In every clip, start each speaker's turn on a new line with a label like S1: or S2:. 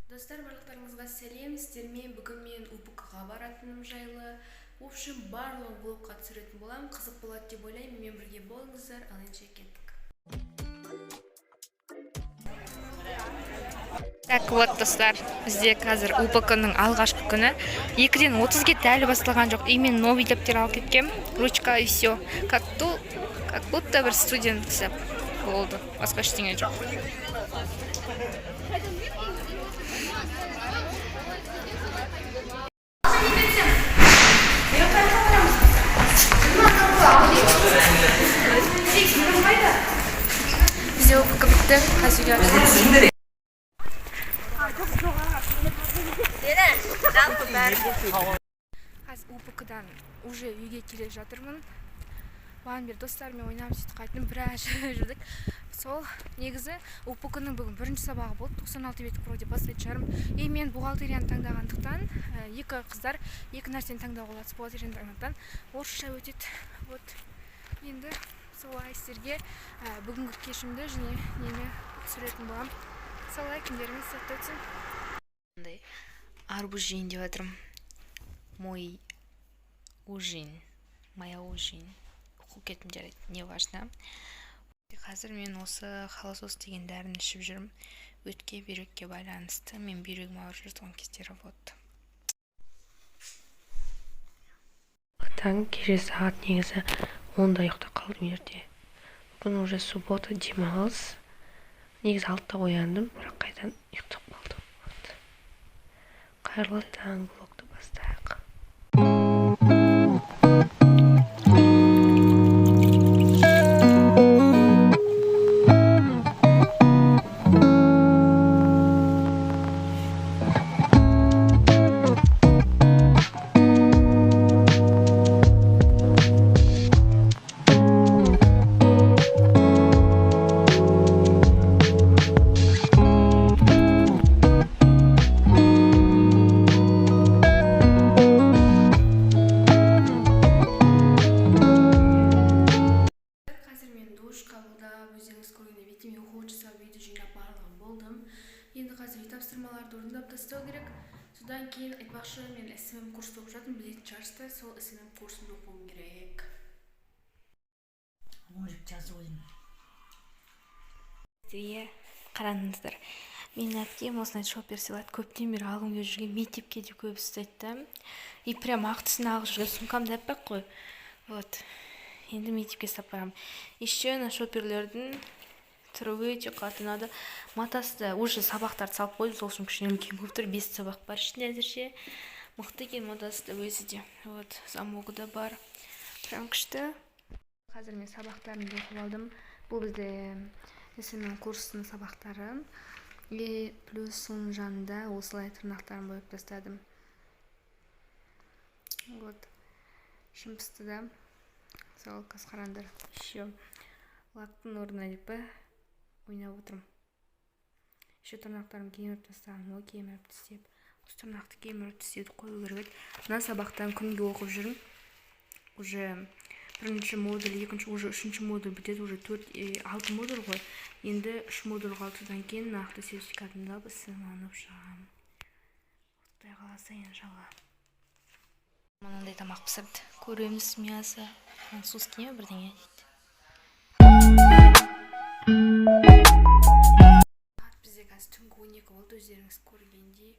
S1: Достар, барлықтарыңызға сәлем. Сіздермен бүгін мен УПК-ға баратыным жайлы, в общем, барлығын влогқа түсіретін боламын. Қызық болады деп ойлаймын. Менімен бірге болыңыздар. Ал ендеше кеттік. Так, вот, достар, бізде қазір УПК-ның алғашқы күні. 2-ден 30 кетті, әлі басталған жоқ. И мен новый дәптер алып кеткем, ручка и все. Как будто бір студент ұқсап болды. Басқа ештеңе жоқ. Бізде УПК бітті, қазір үйге. Қазір УПК-дан уже үйге келе жатырмын. Бағанадан бері достарыммен ойнап, сөйтіп қайттым, біраз жүрдік. Сол, негізі УПК-ның бүгін бірінші сабағы болды, 96 беттік вроде бастайтын шығармын. И мен бухгалтерияны таңдағандықтан, екі қыздар екі нәрсені таңдауға болады, бухгалтерияны таңдағандықтан орысша өтеді. Вот. Енді солай сіздерге бүгінгі кешімді және нені түсіретін боламын. Солай, күндеріңіз сәтті өтсін.
S2: Мындай арбуз жейін деп жатырмын. Мой ужин, моя ужин. Оқып кеттім, жарайды, не важно. Қазір мен осы холосос деген дәріні ішіп жүрмін. Өтке, бүйрекке байланысты. Мен бүйрегім ауырып жүр соңғы кездері, вот.
S3: Таң кеше сағат негізі 10-да ұйықтап қалдым ерте. Бүгін уже суббота, демалыс. Негізі 6-да ояндым, бірақ қайтадан ұйықтап қалдым. Вот. Қайырлы таң, влогты бастайық.
S1: Қазір мен душ қабылдап, өздеріңіз көргендей, бетіме уход жасап, үйді жинап, барлығын болдым. Енді қазір үй тапсырмаларды орындап тастау керек. Содан кейін, айтпақшы, мен СММ курс оқып жатырмын, білетін шығарсыздар, сол СММ курсын оқуым керек.
S4: Может, жазып ойын.
S2: Иә, қараңыздар. Менің әпкем осындай шоппер сыйлады. Көптен бері алғым келіп жүрген, мектепке де көп ұстайды да. И прям ақ түсін алып жүрген, сумкам да аппақ қой. Вот. Енді мектепке ұстап барамын. Еще ана шопперлердің түрі өте қатты ұнады. Матасы да, уже сабақтарды салып қойдым, сол үшін кішкене үлкен болып тұр. Бес сабақ бар ішінде әзірше. Мықты екен матасы да өзі де. Вот, замогы да бар. Прям күшті.
S1: Қазір мен сабақтарымды оқып алдым. Бұл бізде СММ курсының сабақтары. И плюс соның жанында осылай тырнақтарын бояп тастадым. Вот. Ішім пысты да. Сол, қазір қараңдар. Еще лактың орнына деп па ойнап отырмын. Еще тырнақтарым кеміріп тастағанмын ғой, кеміріп тістеп. Осы тырнақты кеміріп тістеуді қою керек еді. Мына сабақтан күнге оқып жүрмін. Уже бірінші модуль, екінші, уже үшінші модуль бітеді, уже төрт, алты модуль ғой. Енді үш модуль қалды, содан кейін нақты сертификатымды алып, СММ шығамын. Құдай қаласа, иншалла.
S2: Мынандай тамақ пісірді. Көреміз, мясо, французский ме бірдеңе дейді.
S1: Сағат бізде қазір түнгі 12 болды, өздеріңіз көргендей.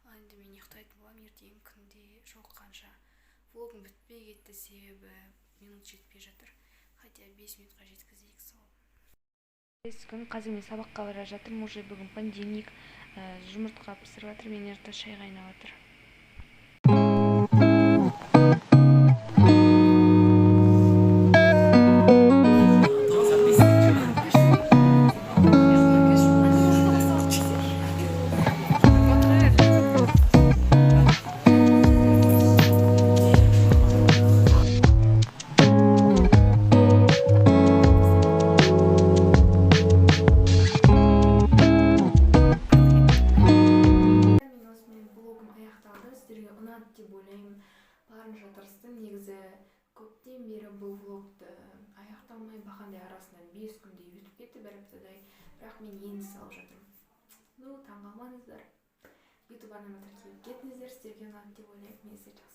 S1: Ал енді мен ұйықтайтын боламын, ертеңгі күнде жолыққанша. Влогым бітпей кетті, себебі минут жетпей жатыр. Хотя 5 минутқа жеткізейік сол.
S2: Күн қазір мен сабаққа бара жатырмын, уже бүгін понедельник, жұмыртқа пісіріп жатыр, мен ерте шай қайнап жатыр.
S1: Мен осымен влогым аяқталды. Сіздерге ұнады деп ойлаймын. Барынша тырыстым. Негізі көптен бері бұл влогты аяқталмай, бақандай арасынан 5 күндей өтіп кетті, бір аптадай. Бірақ мен енді салып жатырмын. Ну, таңғалмаңыздар. Ютуб арнама тіркеліп кетіңіздер. Сіздерге ұнады деп ойлаймын. Мен сіздерді